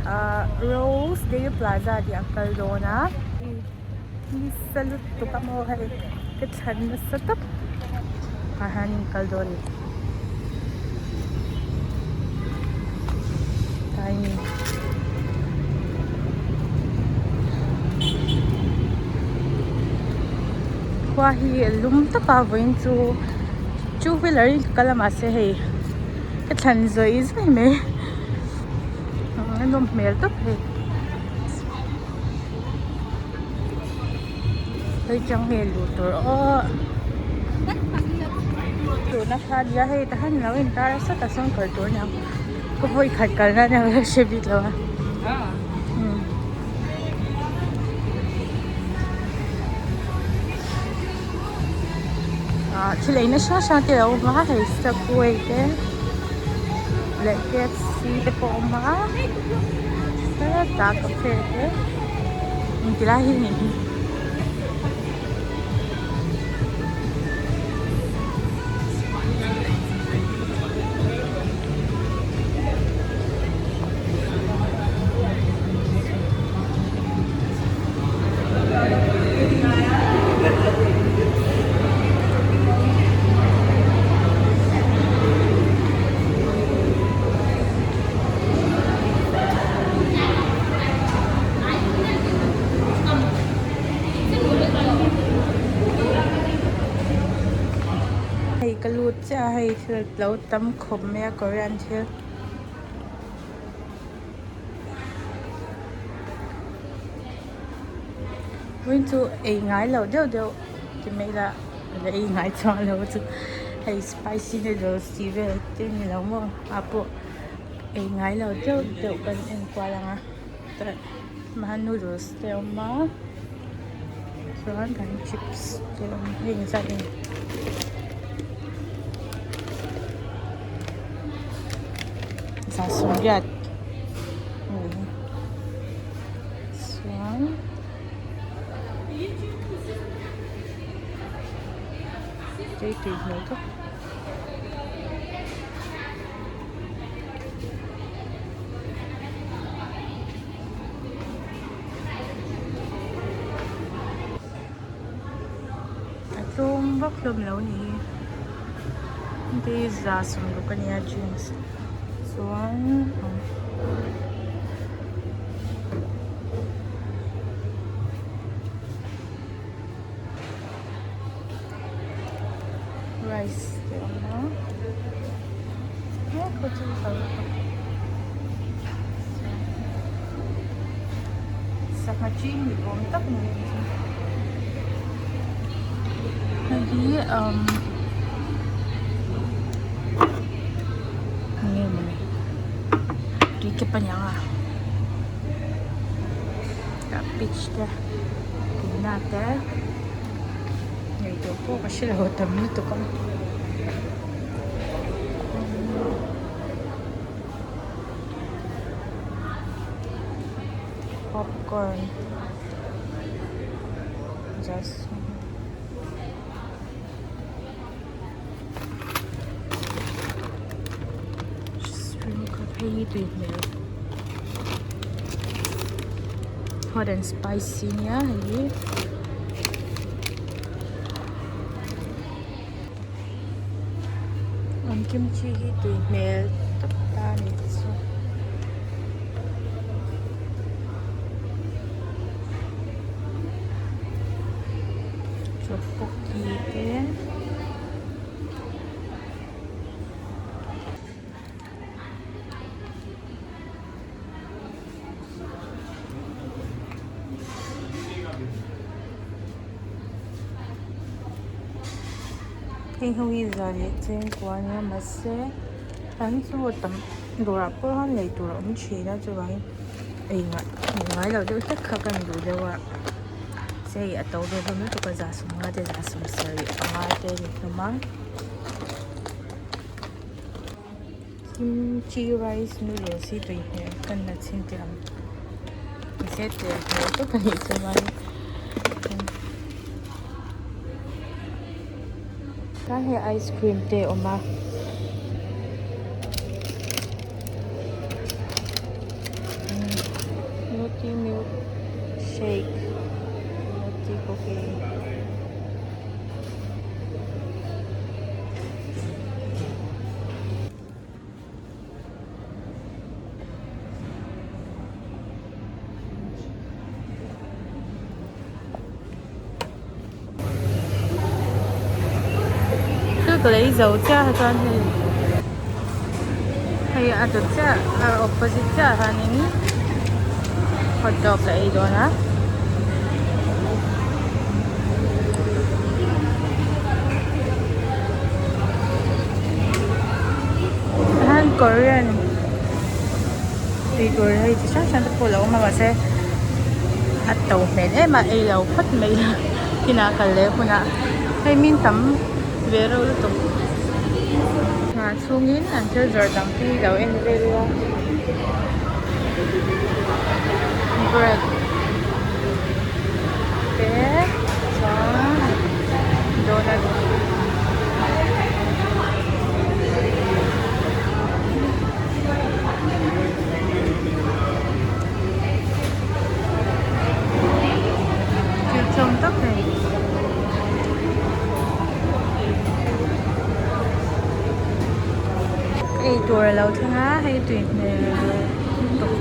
Ahh Rose Dairy Plaza tih ah ka kal dawn a nisa lutuk a maw hei ka thlan nasa tawp ah hian in kal dawn a ni timing khua hi a lum tawp a vawiin chu two wheeler in ka kal a mahse hei ka thlan zawih zawih mai. A nawm hmel tawp hei hei chang nge luh tur aw tuna kha nia hei tah hian alo in tar a sawtah sawn kal tur aniang ka vawi khat kalna ania ka hre bik lo a ah thil eina hrang hrang te a awm a hei subway te leh kfc te pawh a awm a hetah cafe te engti lai hi nih hi. Hei ka lut chiah a hei thil lo tam khawp mai a korean thil. Vawiin chu ei ngai loh deuh deuh ti mai ila la ei ngai chuang lo chu hei spicy noodles tih vel te ni lo maw ah pawh ei ngai lo deuh deuh kan en kual ang a tah noodles te a awm a chuan kan chips te a awm hei engzat nge. Sawmriat chuan tui tui hmel tawp a tlawm vak hlawm lo ni hi hei hi za sawmruk a nia jeans chuan rice te a awm a sangha chi ni awm tak mai a ni hei hi umm eng nge mawni tui kep a niang a tah peach te tuna te ngaihtuah pawh ka hrelo tam lutuk a. Popcorn just hei hi tui hmel hot and spicy nia hei hi. An kimchi hi tui hmel tak ta a nih chu. Tteokbokki te. Hei ho hi zan leh cheng kua ania mahse an chu a tam dawrah pawh hian lei tur a awm thin a chuvangin ei ngai loh deuh hlek kha ka ni duh deuh a se hei a to ve hlawm lutuk a za sawmnga te za sawmsarih panga te a ni hlawm a. Kimchi rice noodles hi tui hmel ka na chhin teh ang mahse tui hmel tawp a nih chuan tan hei ice cream te a awm a. Coffee milk shake tea coffee. Thil ka lei zo chiah a chuan hei hei a dawt chiah a opposite chiah ah hianin hot dog ka ei dawn a. Tihian Korean tui tur hei chi hrang hrang te pawh a lo awm a mahse a to hmel em a ei lo phawt mai a kinah kal leh hunah hei min tam ve reuh lutuk nghah chhungin an thil zawrh dang te hi lo en vel ila bread te chuan donut. Thil tlawm tak hei. Ei tur a lo thleng a hei tui hmel lutuk.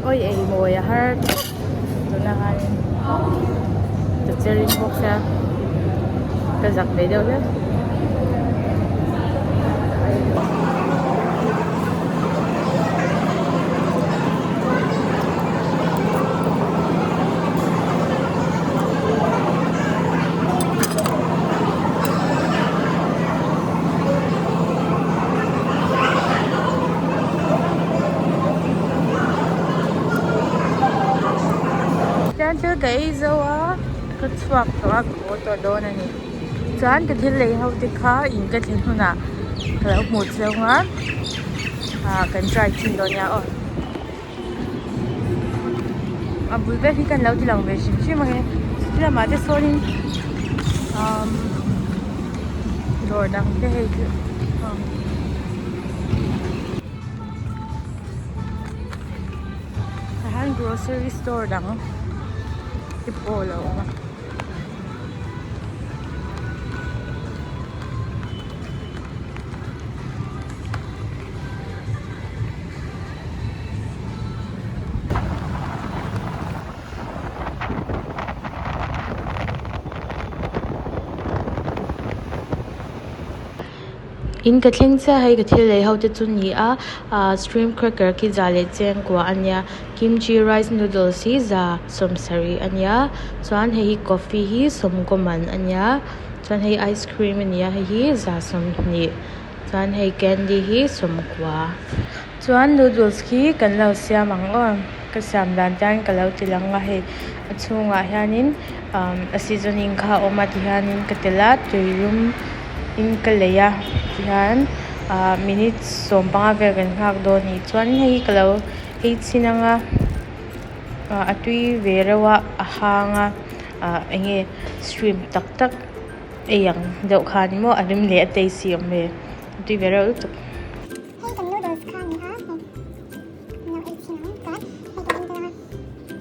Awi ei mawi a har tunah hianin ka che ring bawk sia ka zak ve deuh hlek. Tian thil ka ei zo a ka chhuak tawh a ka haw tawh dawn a ni chuan ka thil lei ho te kha in ka thlen hunah ka lo hmuh chiang a ah kan try chhin dawn nia aw. A bul vel hi kan lo ti lang ve hrim hrim ang e chuti lamah te sawnin umm dawr dang te hei chu tah hian grocery store dang te pawh a lo awm a. In ka thleng chiah hei ka thil lei ho te chu ni a ah stream cracker khi za leh cheng kua a nia kimchi rice noodles hi za sawmsarih a nia chuan hei hi coffee hi sawmkaw man a nia chuan hei ice cream a ni a hei hi za sawmhnih. Chuan hei candy hi sawmkua. Chuan noodles khi kan lo siam ang aw. Ka siam dan te hian ka lo ti lang a hei a chhungah hianin umm a seasoning kha a awm a tihianin ka telh a tuilum in ka lei a tihian ah minute 15 vel kan nghak dawn a nih chuan hei hi ka lo ei chhin ang a ah a tui ve reuh a a hang a ah eng nge shrimp tak tak. Ei ang deuh kha ni maw a rim leh a tasty awm ve a tui ve reuh lutuk. Hei kan noodles kha a ni a hei kan lo ei chhin ang chuan hei kan en tel ang a.